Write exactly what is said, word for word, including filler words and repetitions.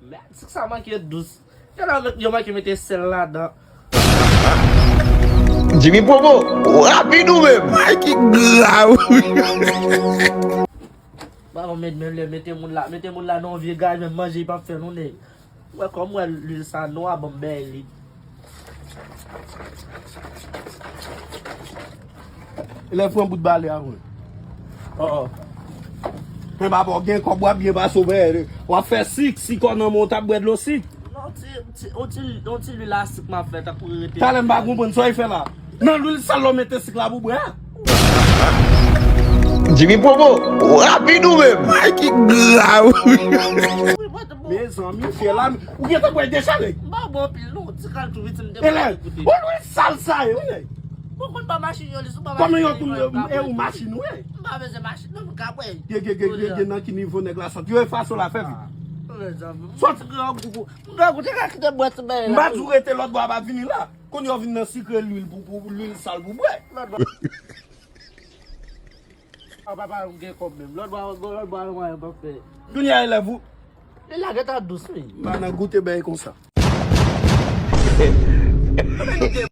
Mèd, sik sa manke dous. Gade yo manke mete sèl ladan. Jimmy Popo, ou rapid ou menm. Ay ki grav. Ba bon, mèd, men lè mete moun la, mete moun la nan yon vye gaz, menm manje li p ap fè non nèg. Wè kòm wè lwil sa nwa, ban m bèy li. Elèv pran bout bale a mwen. Oh, oh. Men papa w gen kòb w ap byen pase w bèy. W ap fè sik, si kò nan men w t ap bwè dlo sik. Non, ti, ti, on ti, on ti lwil a sik m ap fè tankou rete. Talè m pa konprann sa w fè la. Nan lwil sal la w mete sik la pou bwè a. Jimmy Popo, ou rapid ou menm. Ay ki grav. Mezanmi, fè la, ou gentan bwè deja nèg. M pa bwè anpil non, ti kal tou piti m te bwè. Elèv, ou lwil sal sa ye wi nèg. Ou konn pa machin yo li sou pa machin. Kòman yo konn e ou machin wi? M pa bezwen machin non, m ka bwè. Gen gen gen gen gen nan ki nivo nèg la sòt. Yo efase w la fè vit. Sòt. M pa di w rete lòt bò a pa vini la. Kounye a w vin nan sikre lwil pou pou lwil sal pou bwè. Papa pa gen kòb menm. Lòt bò a lòt bò a mwen pa fè. Kounye a elèv ou. Li la gentan dous wi. M pa nan goute bèy konsa.